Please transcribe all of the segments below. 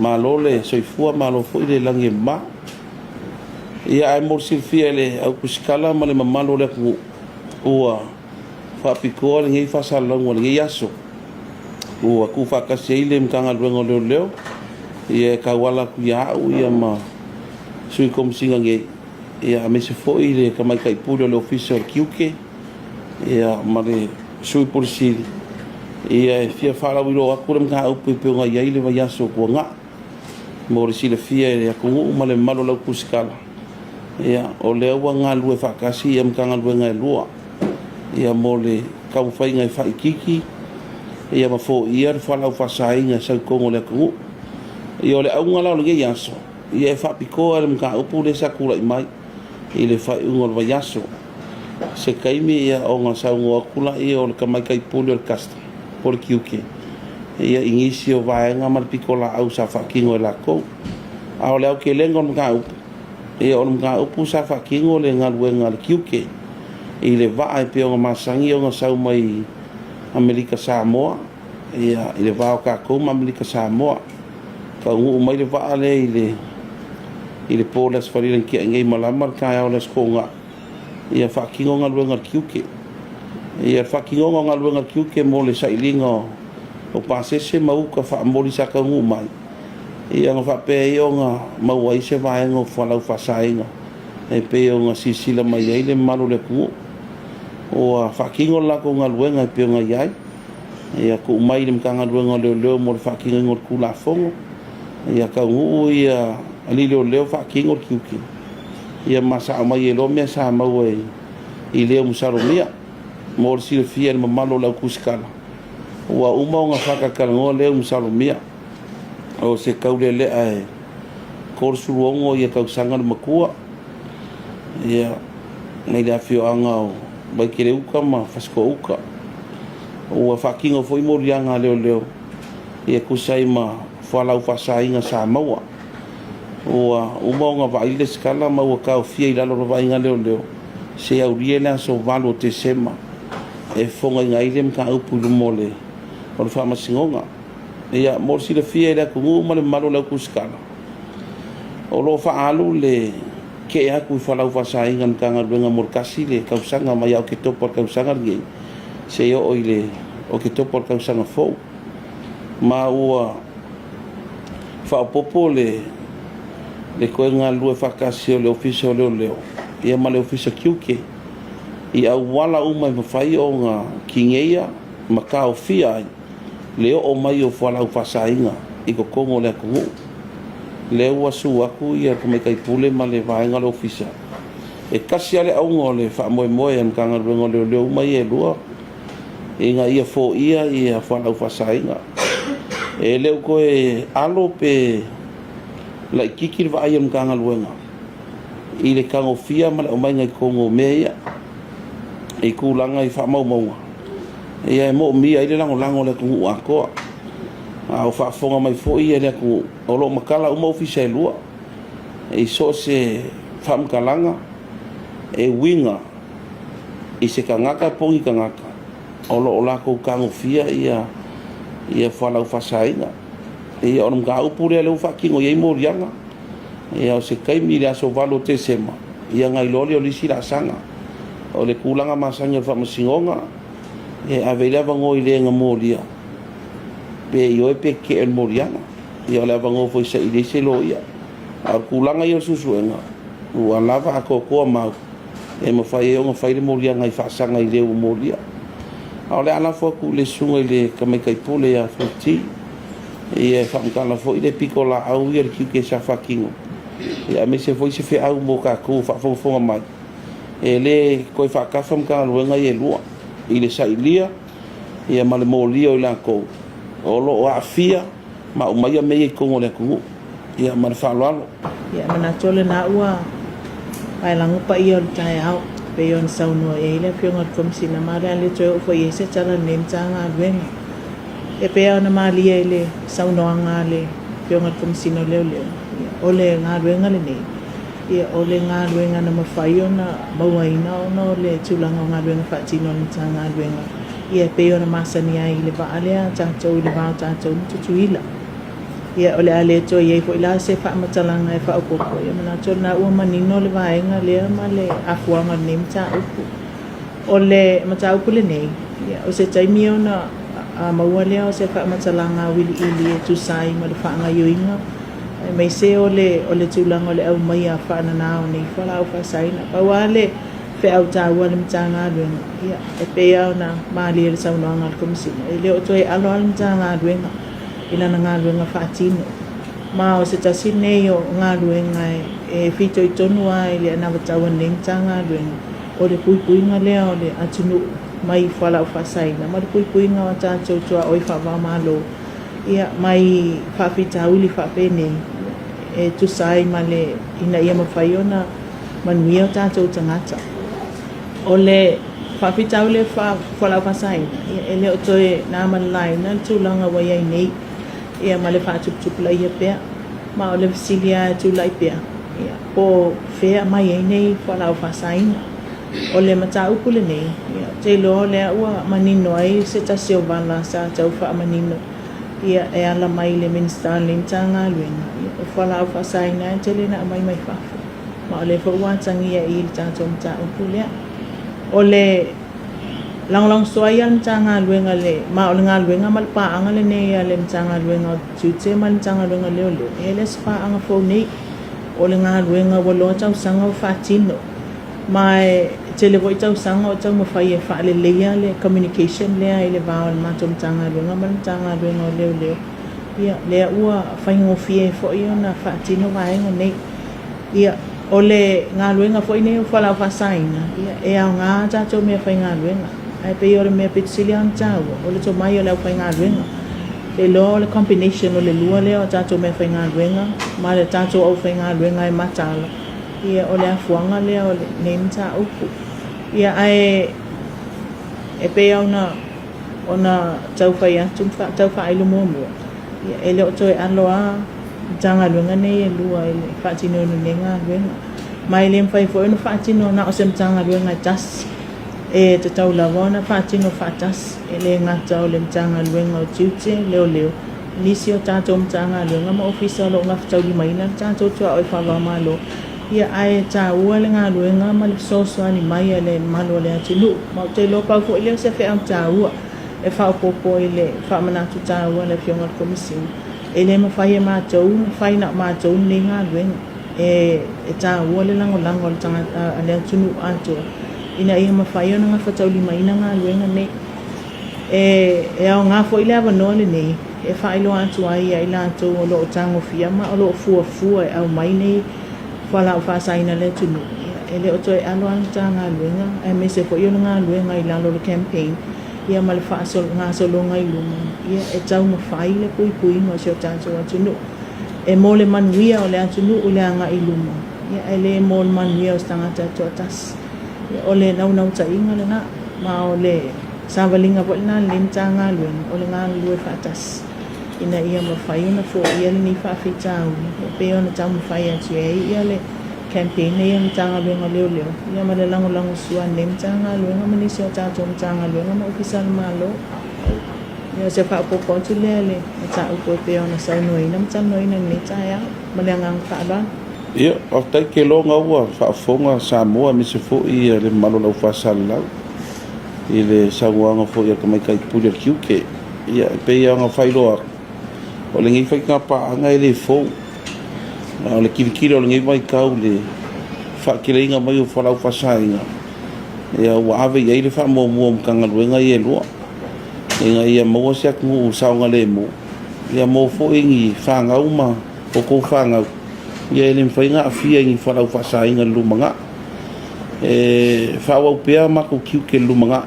Malo le soifua, malo foi le lagi e mama. Ia, ae mo le silafia e le au tusitala ma le mamalu o le atunuu, ua faapitoa lenei faasalalauga o lenei aso ua tuufaatasi ai le Matagaluega o Leoleo, ia, e tauala atu ia au ia ma Sui Komesina nei, ia, aemaise foi le Tamaitai Pule o le Ofisa o le Tiute, ia, ma le Sui Pule Sili, ia, e fia faalauiloa atu le mataupu e pei ona i ai le vaiaso ua tuanai. Mo le silafia e le atunuu ma le mamalu o le au tusitala, ia, o lea ua galulue faatasi ia Matagaluega e lua, ia, mo le taumafaiga e faaitiiti, ia, ma foia le fualaau faasaina e sau i totonu o le atunuu. Ia, o le auga la o lenei aso, ia, e faapitoa i le mataupu lea sa tulai mai i le faaiuga o le vaiaso. Se taimi ia ona saunoa atu lea o le Tamaitai Pule o le Custom po o le Tiute ia i nisi o vaega ma le pitolaau sa faatino e latou. A o le aotelega o le mataupu, ia o le mataupu sa faatino le galuega a le Tiute i le vaa e pei ona masani ona sau mai Amerika Samoa, ia, i le va o tatou ma Amerika Samoa. Taunuu mai le vaa lea i le po o le Aso Faraile na tea nei malama le taeao o le Aso Toonai, ia faatino galuega a le tiute. Ia, le faatinoga o galuega a le tiute mo le sailiga o pasese ma uta faamoli sa taunuu mai, ia na faapea ai ona maua ai se vaega o fualaau faasaina e pei ona silasila mai ai le mamalu o le atunuu. Ua faatino le latou galuega e pei ona i ai. Ia tuu mai i le Matagaluega o Leoleo mo le faatinoina o le Tulafono. Ia taunuu ia alii leoleo faatino le tiute, ia ma sao mai ai loa mea sa maua i leo masalomia. Mo le silafia e le mamalu o le au tusitala, ua uma ona faatalatalanoa leo masalomia o se taulelea e 36 ia tausaga le matua, ia, mai le afioaga o Vaitele-uta ma Fasitoouta. Ua faatino foi moliaga a leoleo e tusa ai ma fualaau faasaina sa maua. Ua uma ona vaai le lesitala ma ua taofia i lalo o le vaaiga a leoleo se aulia le aso 8 o Tesema e fofogaina ai le mataupu i luma o le Faamasinoga. Ia, mo le silafia e le atunuu ma le mamalu o le au tusitala, o lo o faaalu le kee atu i fualaau faasaina a le Matagaluega mo le tasi le tausaga mai ia Oketopa o le tausaga lenei seia oo i le Oketopa o le tausaga fou. Ma ua faaopoopo le le toe galulue faatasi o le Ofisa o Leoleo ia ma le Ofisa Tiute i auala uma e mafai ona tineia ma taofia ai le oo mai o fualaau faasaina i totonu o le atunuu. Lea ua su atu ia le Tamaitai Pule ma le vaega o le Ofisa, e tasi lava le auga o le faamoemoe a le Matagaluega o Leoleo uma ia e lua, ina ia foia ia fualaau faasaina. E le o toe alo pe laitiiti le vaai a le Matagaluega i le tagofia ma le aumaiga i totonu o mea ia i tulaga i faamaumauga, ia e moomia ai le lagolago a le atunuu atoa. A o faafofoga mai foi le atunuu, o lo o matala uma ofisa e lua i so o se faamatalaga e uiga i se tagata po o ni tagata o lo o latou tagofia ia fualaau faasaina. Ia o le mataupu lea lea ua faatino i ai moliaga. Ia o se taimi i le aso 8 o Tesema, ia ona iloa lea o le isi laasaga. O le tulaga masani o le faamasinoga, e ave ai le avanoa i le na molia, pe ioe pe tetee le moliaga. Ia o le avanoa foi e saili ai se loia. A o le tulaga ia o le suesuega, ua lava atoatoa mau e mafai ai ona fai le moliaga i faasaga i le ua molia. A o le a lafo atu i le susuga i le Tamaitai Pule ia Fonoti, ia e faamatala foi le pitolaau ia le tiute sa faatino, ia aemaise foi se feau mo tatou o faafogafoga mai, e le toe faatafa Matagaluega ia e lua i le sailia ia ma le molia o i latou o lo o aafia ma aumaia mea ia i totonu o le atunuu. Ia ma le faaaloalo. Ia, e manatu o lena ua paelago paia o le taeao, e pei ona saunoa i ai le Afioga i le Komesina, ma o le a le toe oo foi i ai se tala a lenei Matagaluega. E pei lava ona malie i le saunoaga a le Afioga i le Komesina o Leoleo, o le galuega lenei, ia, o le galuega na mafai ona mauaina ona o le tulaga o galuega faatino a le Matagaluega, ia e pei ona masani ai i le vaa lea a tatou i le va o tatou ma Tutuila. Ia, o le a le toe i ai foi la se faamatalaga e faaopoopo, ia manatu o lena ua manino le vaega lea ma le afuaga o lenei mataupu. O le mataupu lenei, ia, o se taimi ona maua lea o se faamatalaga auiliili e tusa ai ma le faagaoioiga aemaise o le o le tulaga o le aumaia faanana o nei fualaau faasaina. Pau lava le feau taua a le Matagaluega, ia, e pei lava ona malie i le saunoaga a le Komesina, e le o toe alo lava le Matagaluega i lana galuega faatino. Ma o se tasi lenei o galuega e fitoitonu lava i le anavatau a lenei Matagaluega, o le puipuiga lea o le atunuu mai fualaau faasaina ma le puipuiga o a tatou tuaoi faava-o-Malo, ia, mai faafitauli faapenei e tusa ai ma le ina ia mafai ona manuia o tatou tagata. O le faafitauli o fualaau faasaina, ia, e le o toe na ma le laina le tulaga ua i ai nei, ia, ma le faatuputupulaia pea. Ma o le fesili lava e tulai pea, ia, po o fea e aumai ai nei fualaau faasaina. O le mataupu lenei, ia, ou te iloa o lea ua manino ai se tasi o vala sa tau faamanino, ia, e ala mai i le Minisita o lenei Matagaluega, ia, o fualaau faasaina e tele ina aumai mai fafo, ma o lea foi ua atagia i i le tatou mataupu lea. O le lagolagosua ai a le Matagaluega i le, ma o le galuega ma le paaga lenei a le Matagaluega o Tiute ma le Matagaluega o Leoleo, e le o se paaga fou nei. O le galuega ua loa tausaga ua faatino, ma e tele foi tausaga o taumafai e faaleleia le communication lea i le va o le matou Matagaluega ma le Matagaluega o Leoleo, ia, lea ua faigofie ai foi ona faatino vaega nei. Ia, o le galuega foi nei o fualaau faasaina, ia, e aoga a tatou meafaigaluega, ae pei o le mea pito sili lava ona taua, o le tomai o le aufaigaluega. Ou te iloa o le combination o le lua lea o tatou meafaigaluega ma le tatou aufaigaluega e mataala, ia, o le afuaga lea o lenei mataupu. Ia, ae e pei lava ona tau fai atu ma tau faailo muamua, ia, e le o toe alo lava Matagaluega nei e lua i le faatinoina o lenei galuega. Ma e le mafai foi ona faatino na o se Matagaluega e tasi. E tatau lava ona faatino faatasi, e le gata o le Matagaluega o Tiute, Leoleo, nisi o tatou Matagaluega ma Ofisa o lo o gafataulimaina le tatou tuaoi faava-o-Malo, ia ae taua le galuega ma le fesoasoani mai a le mamalu o le atunuu. Ma ou te iloa pau foi lea o se feau taua e faaopoopo i le faamanatu taua a le Afioga i le Komesina. E le mafai e matou ona fai na o matou lenei galuega. E taua le lagolago a le tagata, a le atunuu atoa ina ia mafai ona gafataulimaina galuega nei. E aoga foi le avanoa lenei e faailoa atu ai ia i latou o lo o tagofia ma o lo o fuafua e aumai nei fualaau faasaina i le atunuu, e le o toe alo lava le Matagaluega aemaise foi o le galuega i lalo o le campaign ia ma le faagasologa i luma, ia e taumafai le puipuiga o si o tatou atunuu. E mo le manuia o le atunuu i le agai i luma, ia ae le mo le manuia o se tagata e toatasi. Ia o le naunautaiga lena, ma o le savaliga foi lena a lenei Matagaluega, o le galulue faatasi ina ia mafai ona foia lenei faafitauli e pei ona taumafai atu ai ia le campaign nei a le Matagaluega o Leoleo, ia ma le lagolagosua a lenei Matagaluega ma nisi o tatou Matagaluega ma Ofisa o le Malo. Ia o se faaopoopo atu lea i le mataupu e pei ona saunoaina ma talanoaina i lenei taeao. Ma le agaga faaaloalo. Ia, faafetai Keloga ua faafofoga Samoa aemaise foi le mamalu o le aufaisalasalalau i le saunoaga foi a le Tamaitai Pule o le Tiute. Ia, e pei lava ona faailoa atu, o lenei faigapaaga e le fou. A o le tilotilo o lenei vaitau i le faateleina mai o fualaau faasaina, ia ua ave i ai le faamuamua o Matagaluega ia e lua, ina ia maua se atunuu saogalemu, ia maua foi ni fanau ma outou fanau, ia e le mafai ona aafia i ni fualaau faasaina i le lumanai. E faaauau pea matou tiute i le lumanai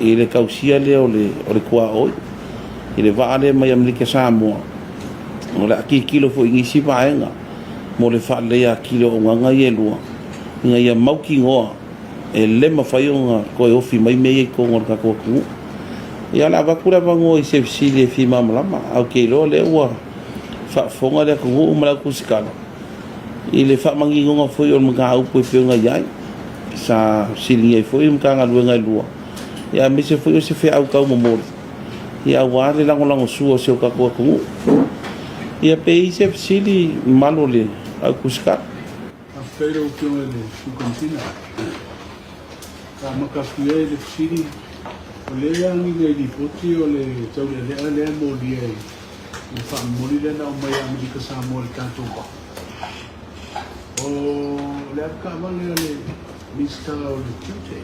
i le tausia lea o le tuaoi i le vaa lea mai Amerika Samoa. O le a tilotilo foi i nisi vaega mo le faaleleia atili o auaunaga ia e lua, ina ia mautinoa e le mafai ona toe ofi mai mea ia i totonu o le tatou atunuu. Ia o le a avatu le avanoa i se fesili e fia malamalama, ae ou te iloa o lea ua faafofoga le atunuu ma le autusikala i le faamaninoga foi o le mataupu e pei ona i ai. Sa fesiligia ai foi Matagaluega e lua, ia aemaise foi o se feau taumomoli, ia aua le lagolagosua o si o tatou atunuu. Ia pe i ai se fesili mamalu o le au tusitala. Faafetai lau Afioga i le Sui Komesina. Sa amata atu ia i le fesili, o lea e agiga i lipoti o le taulealea lea e molia i le faamomoli lea na aumai e Amerika Samoa i le tatou vaa. O le avetaavale a le Minisita o le Tiute,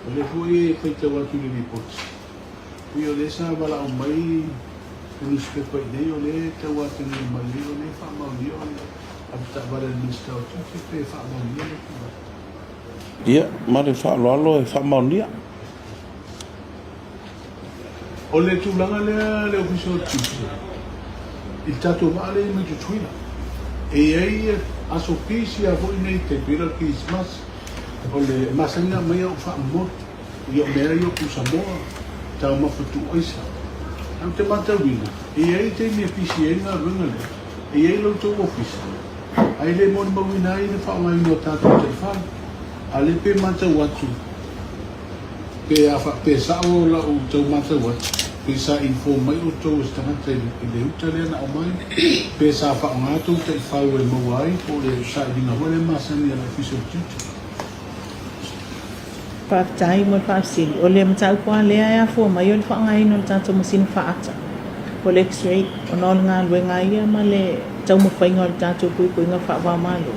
o lea foi e faitau atu i le lipoti, Ui o lea sa valaau mai le nusipepa i inei o lea e tau atagia mai ai o lea e faamaonia o le avetaavale a le Minisita o Tiute pe faamaonia lea tulaga. Ia, ma le faaaloalo e faamaonia. O le tulaga lea le Ofisa o Tiute i le tatou vaa lea i mai Tutuila, e i ai aso pisi lava foi nei tai pei la o le Kerisimasi, o le masani ona aumai au faamomoli. Ia o mea ia o pusamoa, taumafa tuuaisa. Ae ou te matauina, e i ai taimi e pisi ai le galuega lea, e i ai lo outou ofisa, ae le molimauina ai le faaaogaina o tatou taifau. A o lea pei e matau atu, pe a faapea e sao lau tau matau atu, pe sa inform mai outou e se tagata i le uta lea na aumai, pe sa faaaoga tou taifau e maua ai, po o le sailiga foi lea masani a le Ofisa o le Tiute. Faafetai mo le faafesili. O le mataupu lava lea e afua mai o le faaaogaina o le tatou masini faata po o le X-ray ona o le galuega a ia ma le taumafaiga o le tatou puipuiga faava-o-Malo.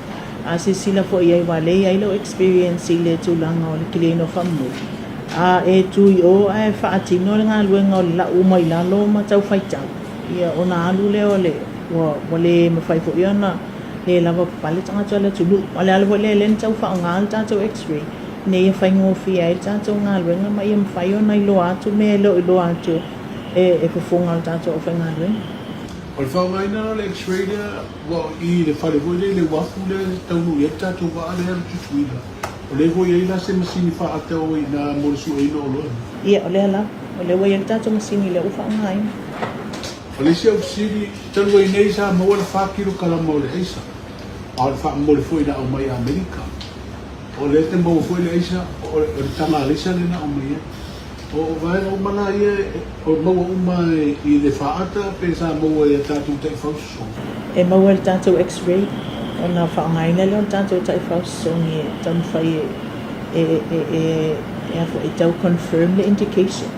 A silasila foi i ai aua o lea e i ai lou experience i le tulaga o le kiliaina o faamomoli, a e tu i o ae faatino le galuega o le lau uma i lalo ma tau faitau, ia ona alu lea o le ua le mafai foi ona le lavapapale tagata o le atunuu. O le ala foi lea lea na tau faaaoga le tatou x-ray ina ia faigofie ai le tatou galuega ma ia mafai ona iloa atu mea e le o iloa atu e fofoga o le tatou aufaigaluega. O le faaaogaina la o le x-ray lea ua i le fale foi lea i le uafu lea e taunuu i ai le tatou vaa lea e alu Tutuila, o lea foi e i ai la se masini faata o i ina mo le sueina o oloa nei? Ia, o lea lava. O lea ua i ai le tatou masini lea ua faaaogaina. O le isi au fesili, talu ai nei sa maua le fa kilokalama o le aisa, a o le faamomoli foi na aumai i Amerika. O lea te maua foi le aisa, o le taga alaisa lea na aumai ai. O vaega uma la ia, o maua uma i le faata pe sa maua i a tatou taifau sosogi? E maua i le tatou X-ray ona faaaogaina lea o le tatou taifau sosogi e taumafai e tau confirm le indication.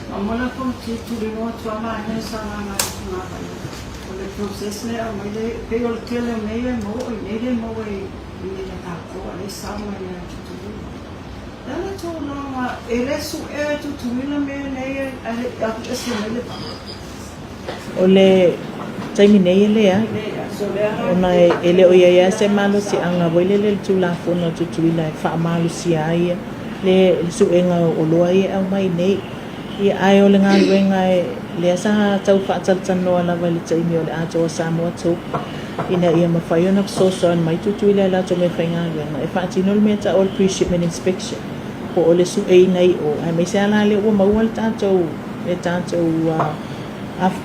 Faamala kou ti tuliloa tuala ai sa lana i tungavai. O le process lea e aumai le pei o le tele o mea ia e maua o inei le maua i inei ia tatou a lea e sao mai lava i Tutuila. Le a le tulaga e le suea e Tutuila mea nei ae le i alu ese mai le vaa. O le taimi nei e leai, ona e le o i ai lava se malosiaga foi lele i le Tulafono a Tutuila e faamalosia ai le suega o oloa ia e aumai nei. Ia, ae o le galuega lea sa tau faatalatalanoa lava i le taimi o le atoa Samoa Talk ina ia mafai ona fesoasoani mai Tutuila i latou meafaigaluega e faatino le mea e tau o le pre-shipment inspection po o le sueina i o, aemaise lava la lea ua maua le tatou le tatou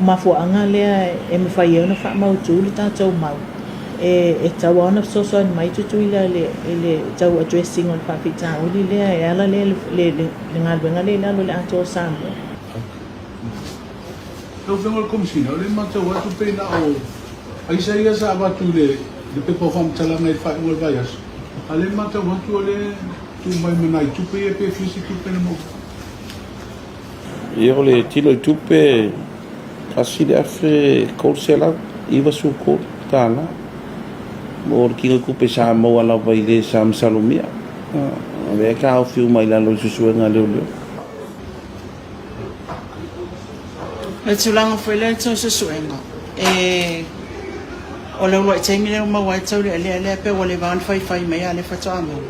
mafuaaga lea e mafai ai ona faamautu le tatou mau e tatau lava ona fesoasoani mai Tutuila i le tau address ina o le faafitauli lea e ala lea le galuega lea i lalo o le Atoa o Samoa. Lau Afioga i le Komesina, o lea e matau atu pei na o aisa ia sa avatu i le pepa o faamatalaga i le faaiuga o le vaiaso, a o lea e matau atu o lea e tuu mai ma nai tupe ia pe fia se tupe na maua. Ia o le tino i tupe $1,393 mo le tino i tupe sa maua lava i le sa masalomia. O lea e taofi uma i lalo i suesuega a leoleo. O le tulaga foi lea i le tau suesuega, e, o le uluai taimi lea ua maua ai le taulealea lea pei ua leva ona faifai mai a o lea faatoa maua.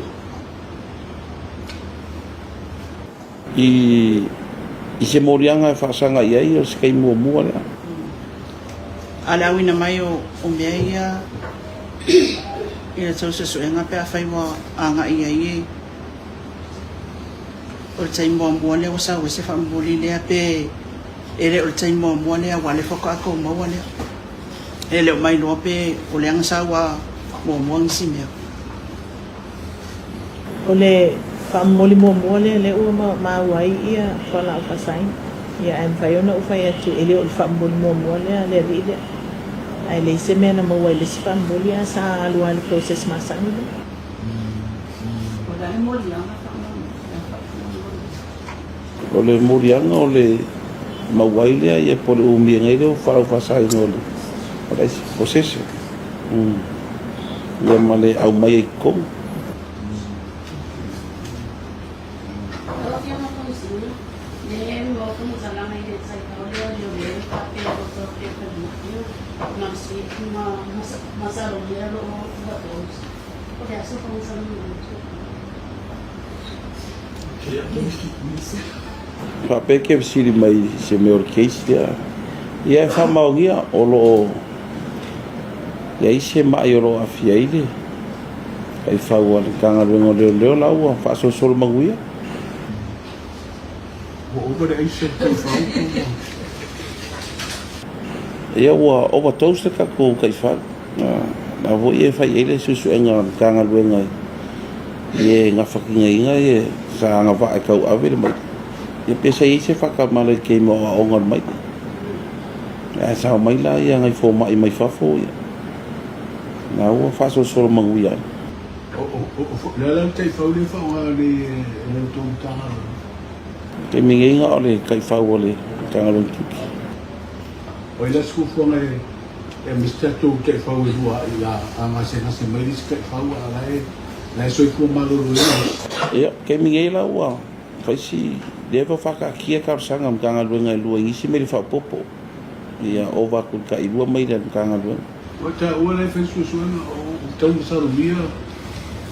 I se moliaga e faasaga i ai o se taimi muamua lea. A o le auina mai o mea ia i le tou suesuega pe afai ua agai i ai e o le taimi muamua lea ua sau ai se faamomoli lea pe e le o le taimi muamua lea aua o lea faatoa tou maua lea. E le o mailoa pe o lea na sau a muamua nisi mea. O le faamomoli muamua lea lea ua maua ai fualaau faasaina. Ia, ae mafai ona ou fai atu, e le o le faamomoli muamua lea a le alii lea. Ae leai se mea na maua ai le isi faamomoli, ae sa alu lava i le process masani lea. O le a le moliaga faamomoli? O le moliaga o le mau ai lea ia po o le umiaga ai lea o fualaau faasaina o le o le aisa possession ia ma le aumai ai i totonu. Lau Afioga Komisina, le mo faamatalaga i le taitao lea o leoleo faapea o tau pea falimai ma ma masalomia lo o overdose. O le a se faamatalaga i le tulaga? Faapea ke fesili mai i se mea o le case lea. Ia e faamaonia o lo o i ai se ma'i o lo o aafia ai le taifau a le Matagaluega o Leoleo la ua faasolosolo manuia. Ua ova le aisa i le taifau po ua. Ia ua overdose le tatou taifau. Na foi e fai i ai le suesuega a le Matagaluega i e gafatinaina e sa agavaa e tauave le maila. Ia pe sa i ai se faatamala i le taimi o aoaoga o le maila. Ae sao mai la ia nai fomai mai fafo ia na ua faasolosolo manuia ai. O le a la le taifau lea e faaaoga nei e la outou Matagaluega? Taimi nei na o le taifau a le Matagaluega Tiute. O ai la se fuafuaga e aumai se tatou taifau e lua i la a gasegase mai le isi taifau a o la e soifua malolo ai le isi? Ia, taimi nei la ua fai si leva faataatia talosaga a Matagaluega e lua i nisi maila faaopoopo. Ia ova atu i le tailua maila a le Matagaluega. Ua taua la e fai suesuega o tau masalomia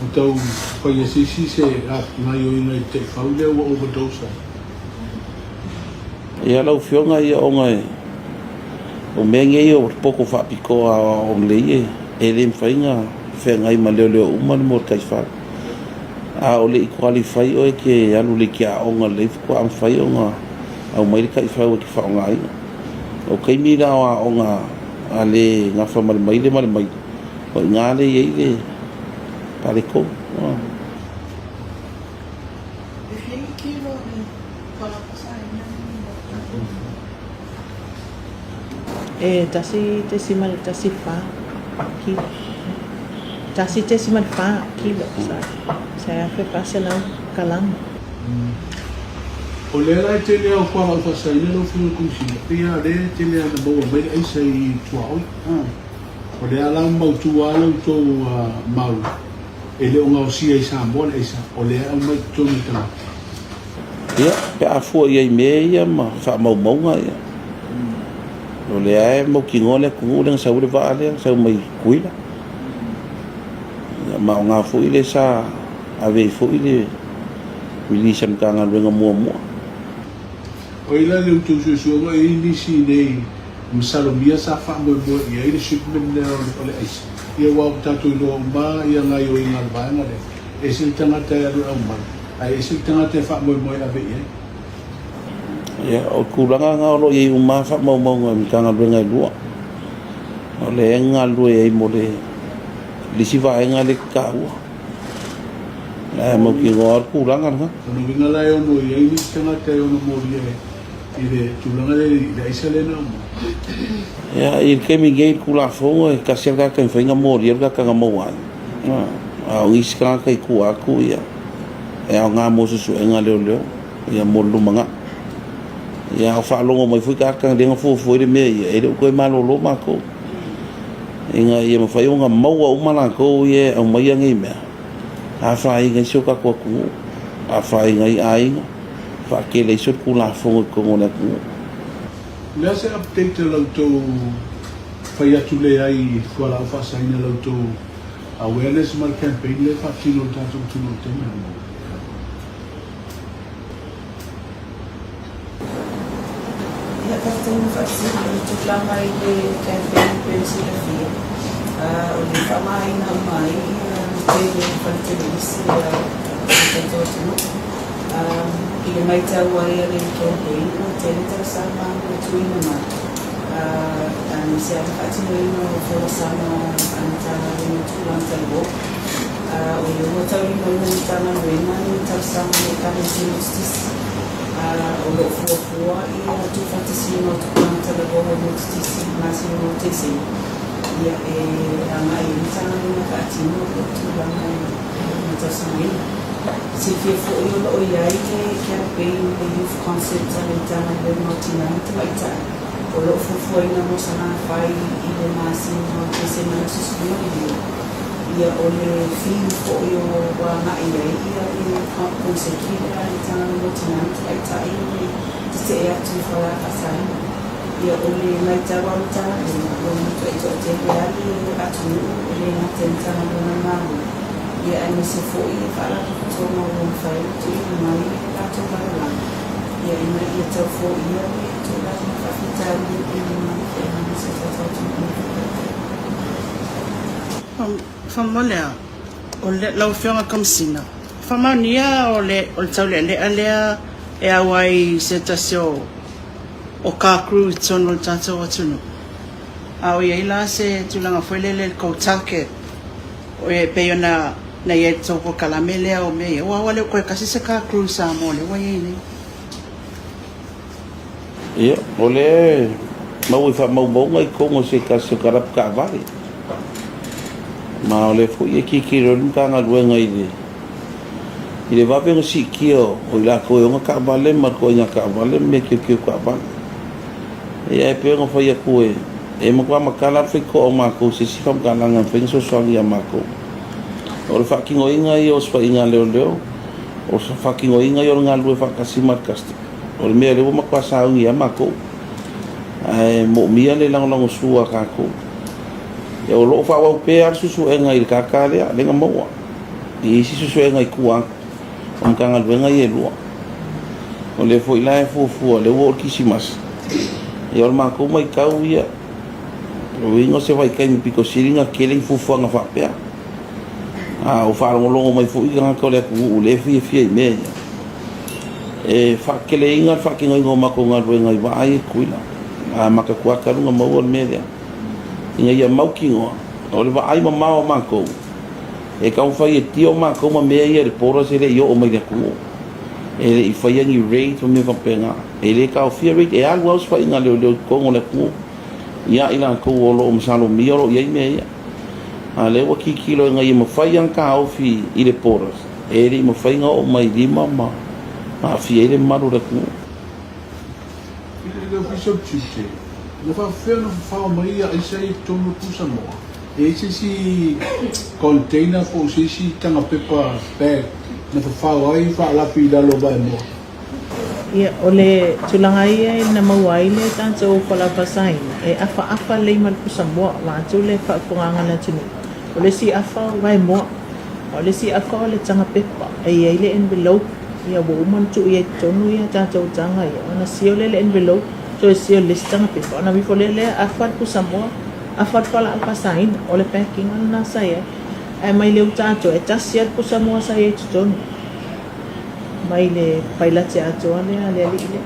o tau fai e se isi se gaioiga i le taifau lea ua overdose ai. Ia lau Afioga ia ona e o mea nei o poto faapitoa aoao lelei e le mafai ona feagai ma leoleo uma le mea o le taifau. A o le i qualify oe e te alu i le iti aoga lelei faatoa mafai ona aumai le taifau e te faaaogaina. O taimi la o aoga a le gafa ma le maile ma le maile, o i ina lea e i ai le faletonu. E fia ni kilo o le fualaau faasaina E 1.14 kilo. 1.4 kilo, sorry. 1400 kalama. O lea la e tele lava o fualaau faasaina lau Afioga i le Komesina, pei lava o lea e tele lava ina maua mai le aisa i tuaoi. O lea la mautu lava la outou mau e le o gaosia i Samoa le aisa, o lea e aumai i totonu e tagata. Ia, pe a fua i ai mea ia ma faamaumauga, ia, o lea e mautinoa le atunuu lea na sau ai le vaa lea, na sau mai Tutuila. Ia, ma o na foi lea sa ave ai foi le release a le Matagaluega muamua. O ai la le outou suesuega e i ai nisi nei masalomia sa faamoemoe i ai le shipment lea o le aisa? Ia aua ua tatou iloa uma ia gaioiga a le vaega lea, e ese le tagata e alu e aumai, ae ese le tagata e faamoemoe e ave i ai. Ia, o tulaga na o lo o i ai uma lava faamaumauga i Matagaluega e lua. O lea e galulue ai mo le isi vaega lea e te taua. Ae mautinoa lava le tulaga lena. O lona uiga la e ono i ai nisi tagata e ono molia i le tulaga lea i le aisa lea na aumai. Ia, i le taimi nei i le Tulafono e tasi lava le tagata e mafai ona molia le tagata na maua ai. A o nisi tagata i tua atu, ia, e aoga mo suesuega a leoleo, ia, mo le lumanai. Ia, a o faalogo mai foi tagata lea na fuafua ai le mea ia, e le o toe malolo matou. Ina ia mafai ona maua uma latou ia e aumaia nei mea, afaina ai si o tatou atunuu, afaina ai aiga, faatele ai solitulafono i totonu o le atunuu. O le a se update a la outou fai atu lea ai i fualaau faasaina la outou awareness ma le campaign lea e faatino e le tatou atunuu i le taimi lenei? Ia, faafetai mo faafesili. O le tulaga i le campaign e pei ona silafia, o le faamāina uma ai le tele o fale televisi a le tatou atunuu. I le matau ai a le campaign, ua tele talosaga ua tuuina mai, aemaise lava le faatinoina o folasaga a le Matagaluega o Tulaga Taualoa. O lea ua taulimaina e le Matagaluega ni talosaga i Ekalesia Metotisi. O lo o fuafua ia tuufaatasiga o tupulaga talaloa o Motutisi i le masina o Tesema, ia e agai ai Matagaluega faatino le tulaga e matalosagaina. Silafia foi o lo o i ai le campaign le Youth Concert a le Matagaluega o Tina ma Tamaitai o lo o fuafuaina mo Salafai i le masina o Tesema i le aso 12. Ia o le theme foi o ua agai i ai ia le konseki lea a le Matagaluega o Tina ma Tamaitai o le tetee atu i Falafasai. Ia o le matau a Matagaluega ua matuai toatele lava le atunuu e le gata i Matagaluega a le Malo ia aemaise foi Faalapotopotoga ua mafai ona tuuina mai le latou lagolago ia ina ia tau foia le tulaga faafitauli e pei ona feagai ma si o tatou atunuu i lenei vaitaimi. Faamolemole o lau Afioga i le Komesina, faamaonia o le taulealea lea e auai i se tasi o car crew i totonu o le tatou atunuu. A o i ai la se tulaga foi lele i le tou target e pei ona na i ai i le tou polokalame lea o mea ia, aua ua le o toe tasi se car crew i Samoa lea ua i ai nei. Ia, o lea e maua i faamaumauga i totonu o se tasi o kalapu taavale. Ma o lea foi e tilotilo ai le Matagaluega i le i le vave ona siitia o i latou e ona taavale ma le ituaiga taavale ma mea teuteu taavale. Ia e pei ona fai atu e e matua matala le faitotoa o matou i se isi faamatalaga e mafai ona fesoasoani ia matou. O le faatinoina ia o osofaiga a leoleo, o le faatinoina ia o le galulue faatasi ma le custom. O le mea lea ua matua sauni ai matou, ae moomia le lagolagosua a tatou. Ia o lo o faaauau pea le suesuega i le tata lea, lea na maua i isi suesuega i tua atu o Matagaluega ia e lua. O lea foi la e fuafua, lea ua oo le Kirisimasi, ia o le matou matau ia, o uiga o se vaitaimi pito sili ona tele ni fuafuaga faapea. A ua faalogologo mai foi tagata o le atunuu lea e fiafia i mea ia. E faateleina le faatinoina o matou galuega i vaa ia i Tutuila. A amata atu lava talu ona maua le mea lea, ina ia mautinoa o le vaai mamao a matou, e taumafai e tio matou ma mea ia i le borders e le i oo mai i le atunuu. E le i faia ni raids ma mea faapena. E le taofia raid, e alu lava osofaiga a leoleo i totonu o le atunuu ia i latou o lo o masalomia o lo o i ai mea ia. A o lea ua tilotilo ina ia mafai ona taofi i le borders, e le i mafai ona oo mai i lima ma aafia ai le mamalu o le atunuu. I le Ofisa o le Tiute, na faapefea ona fafao mai ia aisa ia i totonu o Pusamoa? E i ai se isi container po o se isi taga pepa bag na fafao ai faalafi i lalo o vaemoa? Ia, o le tulaga ia na maua ai le tatou falafasaina, e afaafa lelei ma le pusamoa, vaeatu le faafofogaaga a le atunuu. O le isi afa o vaemoa, a o le isi afa o le taga pepa e i ai le envelope, ia ua uma ona tuu i ai i totonu ia tatou taga ia, ona seal lea i le envelope, toe seal i le isi taga pepa, ona aveifo lea lea afa le pusamoa, afa le fualaau faasaina. O le packing lena sa i ai. Ae mai le uta atoa, e tasi lava le pusamoa sa i ai i totonu. Mai le pailate atoa lea a le alii lea.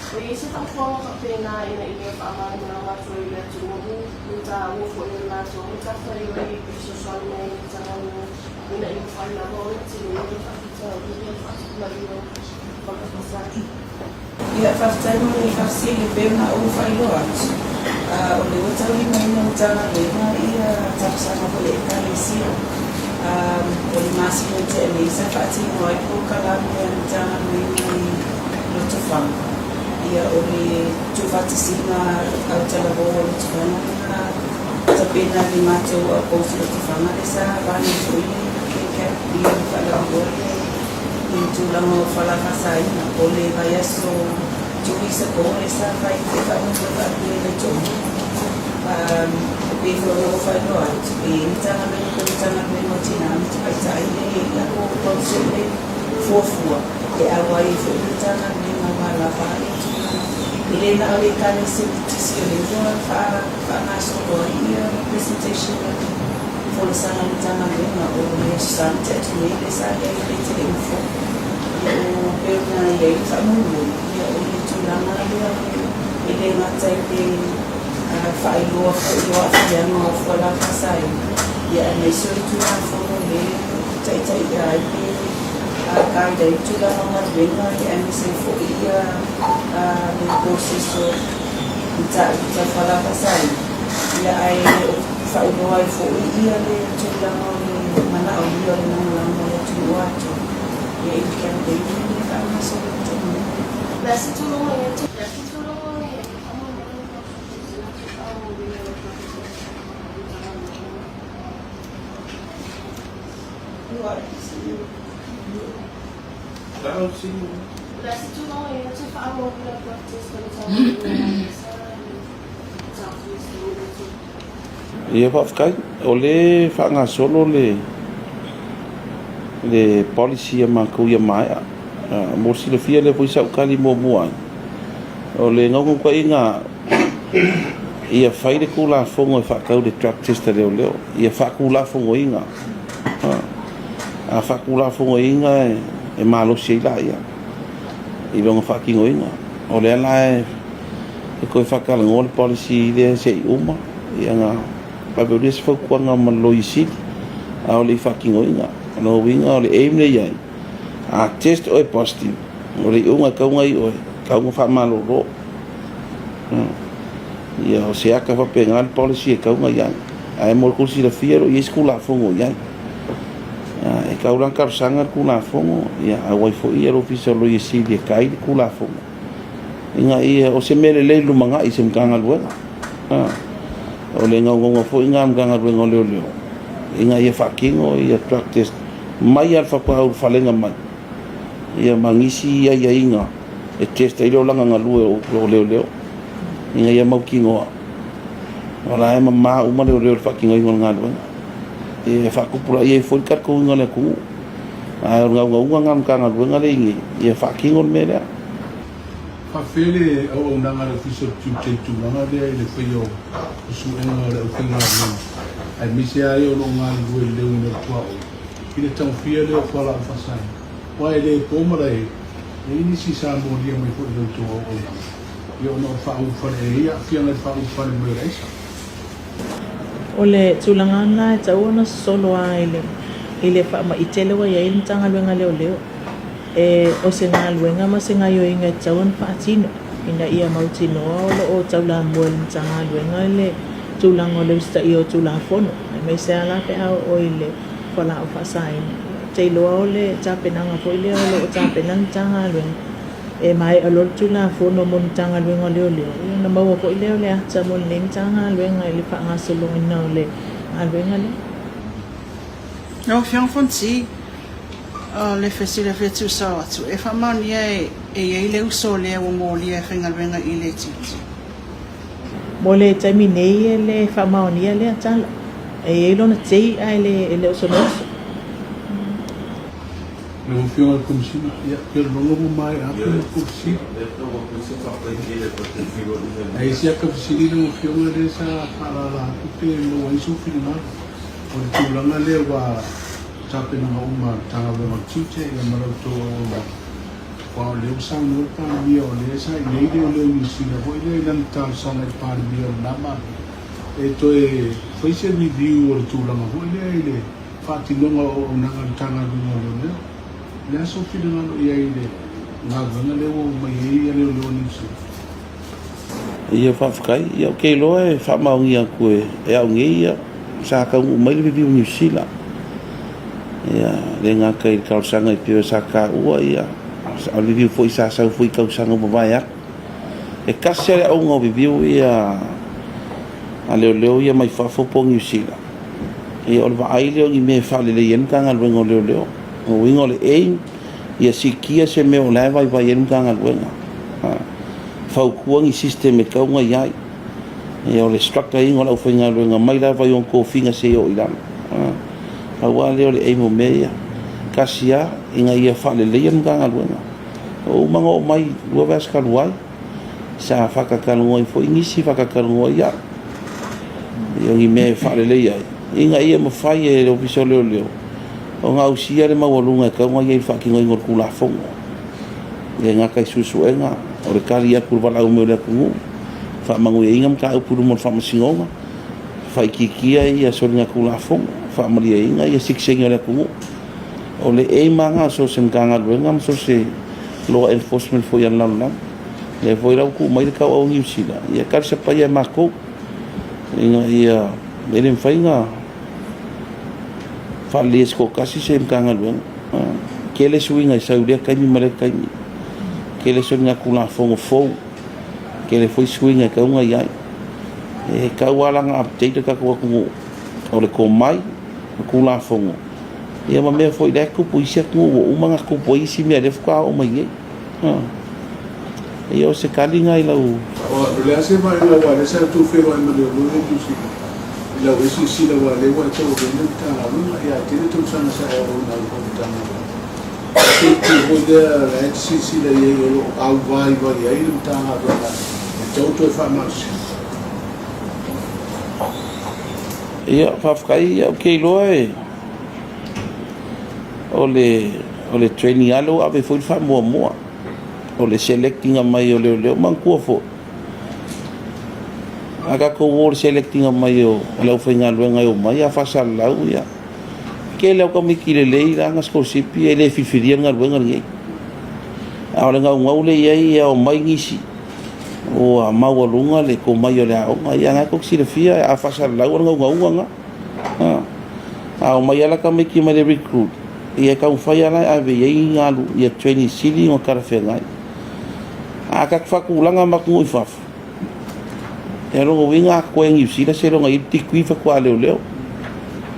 O i ai se faafofoga faapena ina ia faamalamalama atu ai i le atunuu le taua foi o le latou matafaioi i fesoasoani mai i le tagalu ina ia mafai lava ona tinoina le faafitauli lea e faatupulaia o Baltasar. Ia, faafetai mo le faafesili e pei ona ou faailoa atu, o lea ua taulimaina e Matagaluega ia talosaga foi a Ekalesia. O le masina ua tea nei sa faatino ai polokalame a le Matagaluega i Lotofaga. Ia, o le tuufaatasiga autalavou a Lotofaga lena tapena e le matou outpost i Lotofaga lea sa vane foi le KCAP ia le faalauiloa lea i tulaga o fala faasaina. O le vaiaso 2 weeks ago lea sa fai e faamoemoe faapea i le toalua. E pei foi ona ou faailoa atu, e i ai Matagaluega pei o le Matagaluega o Tina ma Tamaitai lea e i ai lalo o concept le fuafua e auai ai foi le Matagaluega aua lava le tulaga. E le na o le Ekalesia Metotisi o lea ua faagasolo ai ia presentation a le folasaga a le Matagaluega o le Aso Sa na tea atu nei lea sa i ai i le Teleufo. Ia o pei ona i ai le faamoemoe, ia o le tulaga lea e le gata i le faailoa foi o aafiaga o fualaau faasaina, ia aemaise o le Tulafono lea e taitaia ai le guide ai le tulaga o galuega aemaise ai foi ia le process o mataupu tau fualaau faasaina, ia ae faailoa ai foi ia le tulaga o le manaomia o le lagolago a le atunuu atoa ia i le campaign lea e faagasolo i le taimi nei. Ia faafetai, o lea e faagasolo le le policy a matou ia maea. Mo le silafia lea foi sa ou tali muamua ai, o le naunautaiga ia fai le Tulafono e faatatau i le drug test a leoleo, ia faatulafonoina. A faatulafonoina e malosi ai laia i lona faatinoina. O lea la e toe faatalanoa le policy lea se i uma ona ave lea o se fautuaga ma le Loia Sili a o le i faatinoina. O lona uiga o le aim lea e i ai, a test oe positive, o le iuga e tatau ona i oe, e tatau ona faamalolo. Ia, o se ata faapena le policy e tatau ona i ai. Ae mo le tou silafia e le o i ai se Tulafono i ai. E tatau la ona talosaga le Tulafono, ia auai foi le Ofisa o le Loia Sili e kai le Tulafono, ina ia, o se mea lelei i le lumanai i se Matagaluega. O le naunauga foi lena a le Matagaluega o Leoleo, ina ia faatino ia drug test mai lava i le faatoa ulufaleina mai, ia ma nisi aiaiga e test ai le olaga galue o leoleo ina ia mautinoa o la e mama uma leoleo i le faatinoina o le galuega. E faatupulaia ai foi le talitonuina o le atunuu. Ae o le naunauga lena o le Matagaluega lea e i ai nei, ia faatino le mea lea. Faafefea le auaunaga a le Ofisa o le Tiute i le tulaga lea i le faia o suega o le aufaigaluega aemaise lava e o lo o galulue i le leuina o le tuaoi i le taofia lea o fualaau faasaina? Aua e le po malae, e i ai nisi sa molia mai foi i la outou auaunaga, ia ona o le faaulufale, e i ai aafiaga i le faaulufale mai o le aisa. O le tulaga lena e tatau ona sosolo lava i le i le faamaite lea ua i ai le Matagaluega Leoleo. E o se galuega ma se gaoioiga e tatau ona faatino ina ia mautinoa o lo o taulamua i le Matagaluega le tulaga o le usitaia o Tulafono, aemaise lava la pe a oo i le fualaau faasaina. Ou te iloa o le tapenaga foi lea o lo o tapena le Matagaluega, e maea loa le Tulafono mo le Matagaluega o Leoleo, ia ona maua foi lea o le ata mo lenei Matagaluega i le faagasoloina o le galuega lea. Lau Afioga Fonoti, o le fesili e fia tuusao atu, e faamaonia e i ai le uso lea ua molia e faigaluega i le tiute? Mo le taimi nei e le faamaonia lea tala. E i ai lona tei ae le e le o sona uso. Lau Afioga i le Komesina, ia, pe o le logo ua maea atu ma kou fesili. Ae i ai si ata fesili lau Afioga lea sa faalala atu pe maua ai sou finagalo. O le tulaga lea ua tapenaga uma a le Matagaluega o le Tiute ia ma la outou auaunaga. Aua o lea ua saunoa le Palemia o lea sa i inei leoleo Niu Sila foi lea i lana talosaga i le Palemia o lena Malo e toe fai se review o le tulaga foi lea i le faatinoga o auaunaga a le Matagaluega o Leoleo. O le a sou finagalo i ai i le galuega lea ua omai ai leoleo a Niu Sila? Ia faafetai. Ia ou te iloa e faamaonia atu e au nei ia sa taunuu mai le review Niu Sila. Ia le gata i le talosaga i pei sa taua ia o le review foi sa sau foi i tausaga ua mavae atu. E tasi lava le auga o review ia a leoleo ia mai fafo po o Niu Sila. Ia o le vaai lea o ni mea e faalelei ai le Matagaluega o Leoleo. O lona uiga o le aim ia siitia se mea o la e vaivai ai le Matagaluega. Fautua ni system e tatau ona i ai. Ia o le structure ina o le aufaigaluega mai lava i ona tofiga seia oo i lalo. Pau lava lea o le aim o mea ia. Tasi lava, ina ia faaleleia le Matagaluega. Ua uma ona oo mai 2 vaiaso talu ai, Sa faakatalanoa ai foi nisi, faakatalanoa ai au i ni mea e faaleleia ai ina ia mafai e le Ofisa o Leoleo ona ausia le maualuga e tatau ona i ai i le faatinoina o le Tulafono. E le gata i suesuega, o le tali atu i le valaau mai o le atunuu, faamanuiaina mataupu i luma o le Faamasinoga, faaitiitia ia soligatulafono, faamalieina ia sitiseni o le atunuu. O le aim lava lena a so o se Matagaluega ma so o se law enforcement foi a le lalolagi. O lea foi la ua tuu mai le tauau a Niu Sila, ia talisapaia e matou ina ia e le mafai ona faaleleia se toatasi se Matagaluega. Tele suiga e sau i lea taimi ma lea taimi, tele soligatulafono fou, tele foi suiga e tatau ona i ai. E tatau lava la ona update le tatou atunuu o le tomai, o Tulafono, ia ma mea foi la e tupu i isi atunuu ua uma ona tupu ai isi mea lea faatoa oo mai nei. Ia o se tali lena i lau. O le a se vaaiga aua lea sa outou feiloai ma leoleo ia Niu Sila i lau e silasila aua lea ua e tauavea le Matagaluega ia ae tele tausaga sa e auauna ai foi i le Matagaluega. O se itu foi lea la e te silasila i ai o lo o auvaivai ai le Matagaluega e tatau toe faamalosia. Ia, faafetai, ou te iloa e o le o le training lava lea ua ave foi le faamuamua. O le select ina mai o leoleo. Manatua foi, a tatou o i le select ina mai o le aufaigaluega e omai a faasalalau, ia, tele lava o tamaiti lelei la na sikolasipi e le filifilia le galuega lenei. A o le naunau lea i ai ia omai nisi ua maualuga le tomai o le aoga. Ia na tou te silafia a faasalalau o le naunauga lena. A omai lava la tamaiti mai le recruit, ia e taumafai lava la e ave i ai galu ia training sili ona talafeagai. A tatou faatulaga ma atunuu i fafo, ia lona uiga a totoe e Niu Sila seiloga e i ai le degree faatoa leoleo.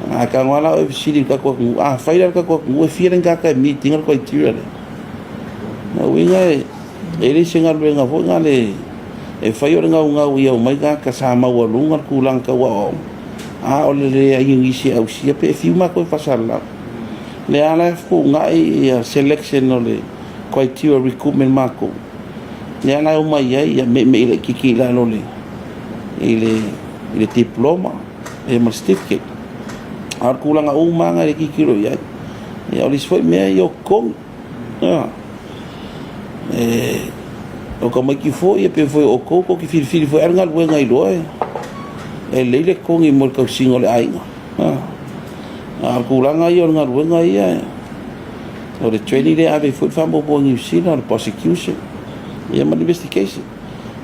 A tago lava la oe e fesili i le tatou atunuu, afai la le tatou atunuu e fia le tagata e meet ina le criteria lea? Lona uiga e E le se galuega foi na le e fai o le gaugau ia omai tagata sa maualuga le tulaga tau aoaoga, a o le leai o nisi e ausia pe fiu matou e faasalalau. O lea la e fetuunai ia selection o le criteria recruitment matou, lea la e omai ai ia meimei laitiiti i lalo i le diploma ia ma le certificate. A o le tulaga uma lava na e tilotilo i ai. Ia o le isi foi mea ia o totogi. O tamaiti foi e pei foi o outou tou te filifili foi lava le galuega iloa e lelei le totogi mo le tausiga o le aiga. A o le tulaga ia o le galuega ia, o le training lea e ave ai foi le faamoemoe i Niu Sila, o le prosecution ia ma le investigation.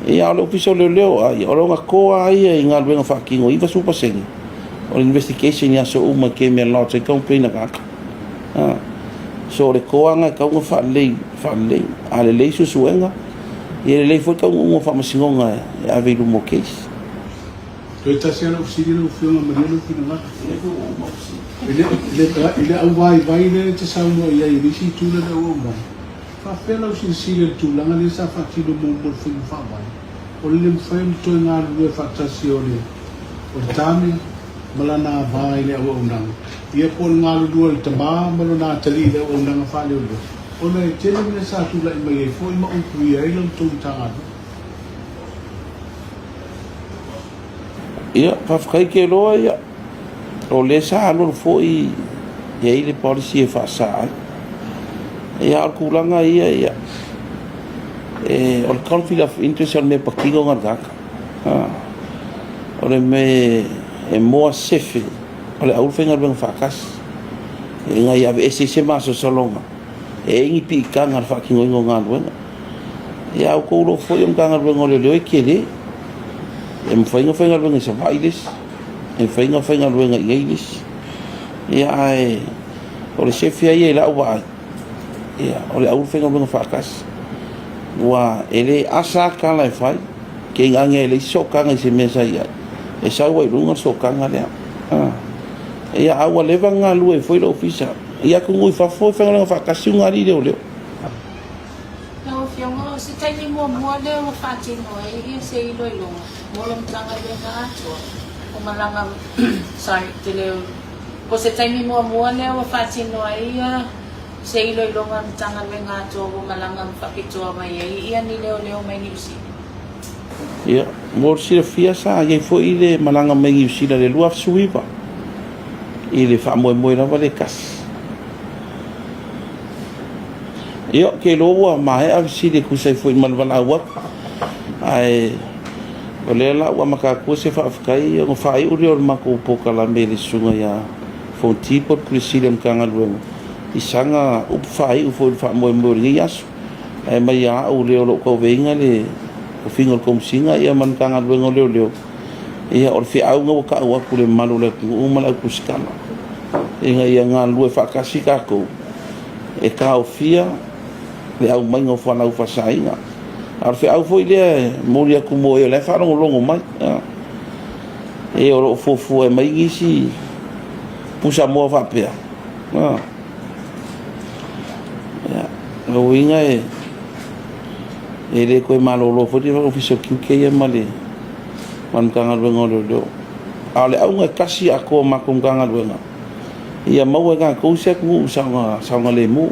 Ia a o le Ofisa o Leoleo, o lona core lava ia i galuega faatino, 90% o le investigation i aso uma i taimi e lodge ai complaint a tagata. So o le toaga e tatau ona faalelei, faalelei. A lelei suesuega, ia e lelei foi le taunuuga o faamasinoga e ave i luma o case. Toe tasi lava lau fesili lau Afioga, malie lou finagalo. I le auvaivai lea e te saunoa i ai i le isi itu lea na ou aumai, faapefea lau silasila i le tulaga lea sa faatino muamua i le faiga faavae, o le le mafai ona toe galulue faatasi o le tane ma lana ava i le auaunaga, ia po o le galulue o le tama ma lona atalii i le auaunaga faaleoleo, ona e tele mea sa tulai mai ai foi ma upuia ai la outou Matagaluega. Ia, faafetai Keloa, ia, o lea sa alualu foi e i ai le policy e faasa ai. Ia, a o le tulaga ia, ia, e, o le conflict of interest o le mea patino lena i le tagata. O le mea e moa sefe o le aulu faigaluega faatasi ina ia aveese ai se masalosaloga e i ai ni piitaga i le faatinoina o galuega. Ia a outou iloa foi o le Matagaluega o Leoleo e tele, e mafai ona faigaluega i Savaii le isi, e mafai ona faigaluega i inei le isi. Ia ae o le sefe lava ia i lau vaai, ia o le aulu faigaluega faatasi. Aua e le asa lava tala e fai. Keiga e leai se sootaga i se mea sa i ai, e sau ai i luga le sootaga lea. Ia, a ua leva ona galue ai foi le ofisa i atunuu i fafo, e faigaluega faatasi ugalii leoleo. Lau Afioga, o se taimi muamua lea ua faatino ai se iloiloga mo le Matagaluega atoa o malaga, sorry, te leo, o se taimi muamua lea ua faatino ai se iloiloga a le Matagaluega atoa ua malaga faapitoa mai ai ni leoleo mai Niu Sila. Ia, mo le silafia sa i ai foi le malaga mai Niu Sila i le 2019 i le faamoemoe lava le tasi. Ia, ou te iloa ua maea fesili e tusa ai foi ma le valaau atu, ae o lea la ua amata atu se faafetai ona faaiu lea o le matou polokalame i le susuga ia Fonti po o le Pule Sili o le Matagaluega i sana upu faaiu foi i le faamoemoe o lenei aso. Ae mai ia au lea o lo o tauaveina le tofiga o le Komesina ia ma le Matagaluega o Leoleo, ia o le feau lena ua tau atu i le mamalu o le atunuu ma le au tusitala, ina ia galulue faatasi tatou e taofia le aumaiga o fualaau faasaina. A o le feau foi lea e momoli atu mo e o la e faalogologo mai, e o lo o fuafua e mai nisi pusamoa faapea. Ia, lona uiga e le toe malolo foi le Ofisa o Tiute ia ma le Matagaluega o Leoleo. A o le auga e tasi atoa o matou Matagaluega, ia maua e tatou se atunuu saogalemu.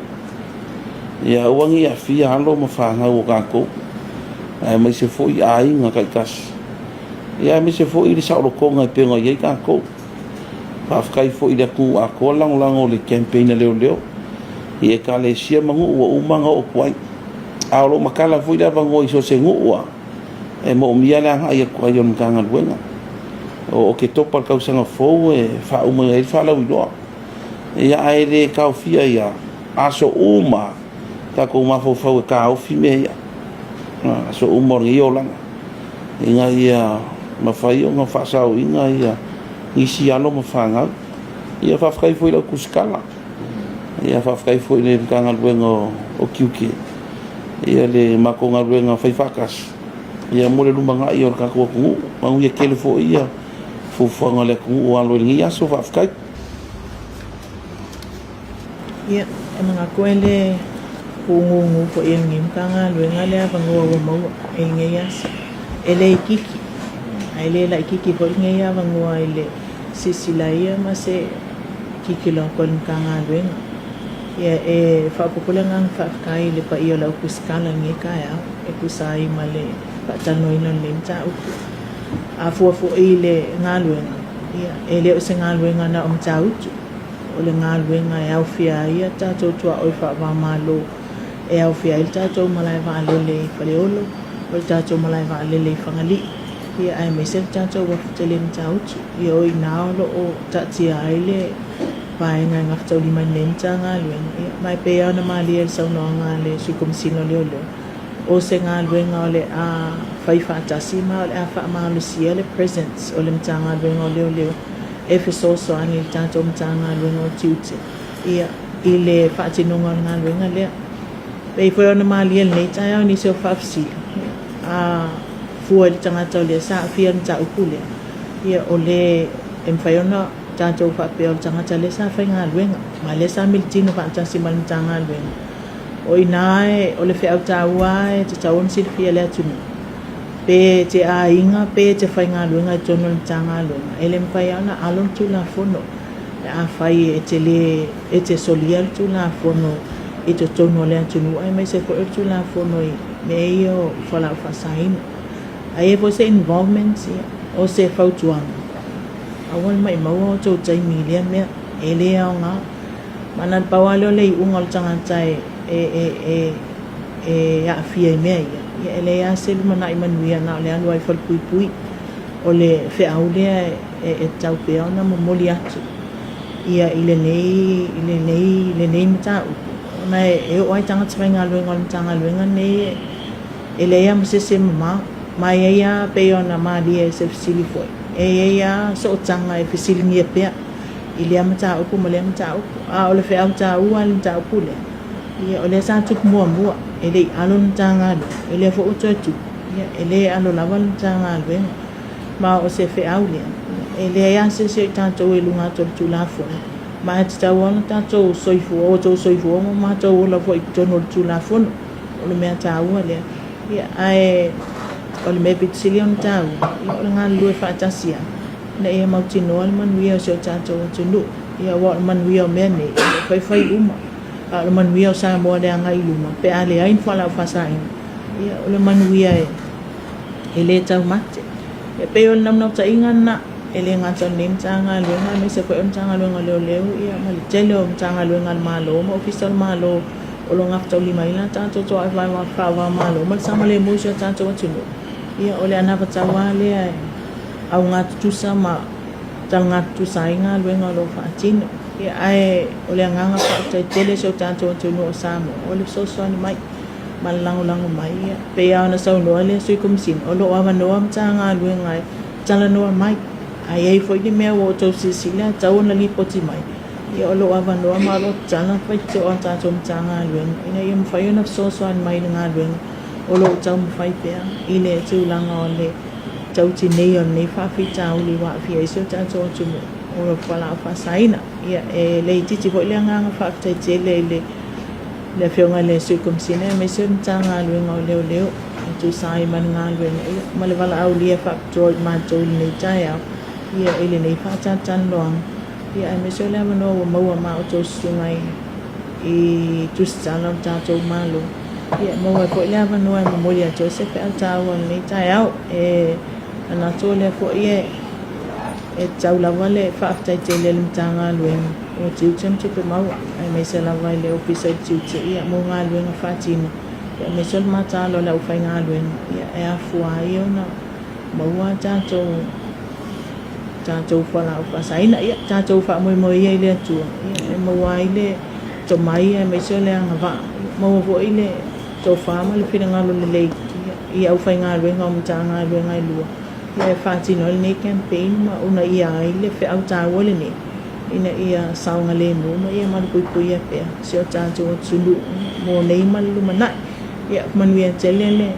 Ia aua ne i aafia alo ma fanau o tatou, aemaise foi aiga taitasi, ia aemaise foi le saolotoga e pei ona i ai tatou. Faafetai foi i le atunuu atoa le lagolago o le campaign a leoleo i ekalesia ma nuu ua uma ona oo atu ai. A o lo o matala foi le avanoa i so o se nuu lava e moomia le agai atu ai o le Matagaluega. O Oketopa i le tausaga fou e faauma ai le faalauiloa. Ia ae le taofia ai lava aso uma tatou mafaufau e taofi mea ia, aso uma o lenei olaga ina ia mafai ona faasaoina ia nisi alo ma fanau. Ia faafetai foi i lau tusitala, ia faafetai foi i le Matagaluega o Tiute, ia le matou galuega fai faatasi ia mo le lumanai o le tatou atunuu. Manuia tele foi ia fuafuaga a le atunuu o alo i lenei aso. Faafetai. Ia, e manatu e le puugugu foi e lenei Matagaluega le avanoa ua maua i lenei aso. E le itiiti, ae le laitiiti foi lenei avanoa i le silasila ia ma se tilotilo atu a le Matagaluega. Ia, e faaopoopo le agaga faafetai i le paia o le au tusitala i lenei taeao e tusa ai ma le faatalanoaina o lenei mataupu. A fua foi i le galuega, ia, e le o se galuega na o Matautu. O le galuega e aofia ai a tatou tuaoi faava-o-Malo, e aofia ai le tatou malae vaalele i Faleolo, o le tatou malae vaalele i Fagalii, ia aemaise le tatou uafu tele i Matautu. Ia o i ina o lo o taatia ai le vaega e gafataulimaina ai lenei Matagaluega. Ia, ma e pei lava ona malie i le saunoaga a le Sui Komesina o Leoleo, o se galuega o le a fai faatasi ma o le a faamalosia le presence o le Matagaluega o Leoleo e fesoasoani i le tatou Matagaluega o Tiute ia, i le faatinoga o le galuega lea. E pei foi ona malie i lenei taeao i nisi o faafesili, a fua i le tagata o lea sa aafia i le mataupu lea, ia, o le e mafai ona tatou faapea o le tagata lea sa faigaluega, ma lea sa militino faatasi ma le Matagaluega. O i ina o le feau taua lava e tatau ona silafia e le atunuu, Pe te aiga pe te faigaluega i totonu o le Matagaluega, e le mafai lava ona alo le Tulafono pe afai e te le e te solia le Tulafono i totonu o le atunuu aemaise foi o le Tulafono i mea ia o fualaau faasaina. A i ai foi se involvement, ia, o se fautuaga, aua le maimauina o outou taimi i lea mea, e le aoga. Ma na o le pau lava lea o le iuga o le tagata e, e, e, e e aafia i mea ia, ia e leai lava se lumanai manuia na o le alu lava i falepuipui. O le feau lea e tatau pea ona momoli atu ia i lenei, i lenei, lenei mataupu, ona e oo lava i tagata faigaluega o le Matagaluega lenei e leai lava ma se isi e mama. Ma e i ai lava, pei ona malie i se fesili foi, e i ai lava sootaga e fesiligia pea i lea mataupu ma lea mataupu. A o le feau taua i le mataupu lea, Ia, o lea sa tupu muamua, e le i alo le Matagaluega, o lea foi ua toe tupu, ia, e le alo lava le Matagaluega. Ma o se feau lea, e leai lava se isi o i tatou e i luga atu o le Tulafono, ma e tatau lava ona tatou soifua, o outou soifua ma o matou ola foi i totonu o le Tulafono. O le mea taua lea. Ia, ae o le mea pito sili ona taua, ia, o le galulue faatasi lava ina ia mautinoa le manuia o si o tatou atunuu. Ia, aua o le manuia o mea nei, e le o faifai uma. A o le manuia o Samoa i le agai i luma, pe a leai ni fualaau faasaina, ia, o le manuia E lē taumate. E pei o le naunautaiga lena, e le gata o lenei Matagaluega aemaise foi o le Matagaluega o Leoleo ia ma le tele o Matagaluega a le Malo ma Ofisa o le Malo o lo o gafataulimaina ai la tatou toae faava-o-Malo ma le saogalemu i si o tatou atunuu. Ia o le anavatau lava lea e augatutusa ma talagatutusa ai galuega o lo o faatino. Ia ae o le agaga faafetai tele i si o tatou atunuu o Samoa o le fesoasoani mai ma le lagolago mai. Ia pei lava ona saunoa le Sui Komesina, o lo o avanoa Matagaluega e talanoa mai. A i ai foi ni mea ua outou silasila e tatau ona lipoti mai, ia o lo o avanoa ma o lo o tatala faitotoa a tatou Matagaluega ina ia mafai ona fesoasoani mai i le galuega o lo o taumafai pea i le tulaga o le tautinei o lenei faafitauli ua aafia ai si o tatou atunuu o le fualaau faasaina. Ia, e le itiiti foi le agaga faafetai tele i le le Afioga i le Sui Komesina aemaise o le Matagaluega o Leoleo e tusa ai ma le galuega ia, ma le valaaulia faapitoa i matou i lenei taeao ia, i lenei faatalatalanoaga ia, aemaise o le avanoa ua maua ma outou susuga i tusitala o le tatou Malo ia, e maua ai foi le avanoa e momoli atu ai se feau taua i lenei taeao. E manatu o lea foi e E tatau lava le faafetai tele a le Matagaluega o Tiute ma Tupe Maua, aemaise lava i le Ofisa o le Tiute ia mo galuega faatino, aemaise o le mataala o le aufaigaluega ia e afua ai ona maua a tatou tatou fualaau faasaina. Ia tatou faamoemoe ia i le Atua ia e maua ai le tomai aemaise o le agavaa, maua foi le tofa ma le finagalo lelei ia i aufaigaluega o Matagaluega e lua. Ia e faatino ai lenei campaign ma uunaia ai le feau taua lenei ina ia saogalemu ma ia malupuipuia pea si o tatou atunuu mo nei ma le lumanai. Ia manuia tele le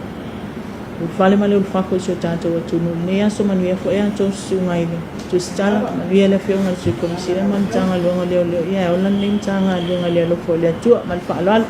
ulufale ma le ulufafo i si o tatou atunuu i lenei aso. Manuia foi a outou susuga i le Tusitala, manuia le Afioga i le Sui Komesina ma le Matagaluega o Leoleo. Ia e ola lenei Matagaluega i le alofa o le Atua. Ma le faaaloalo.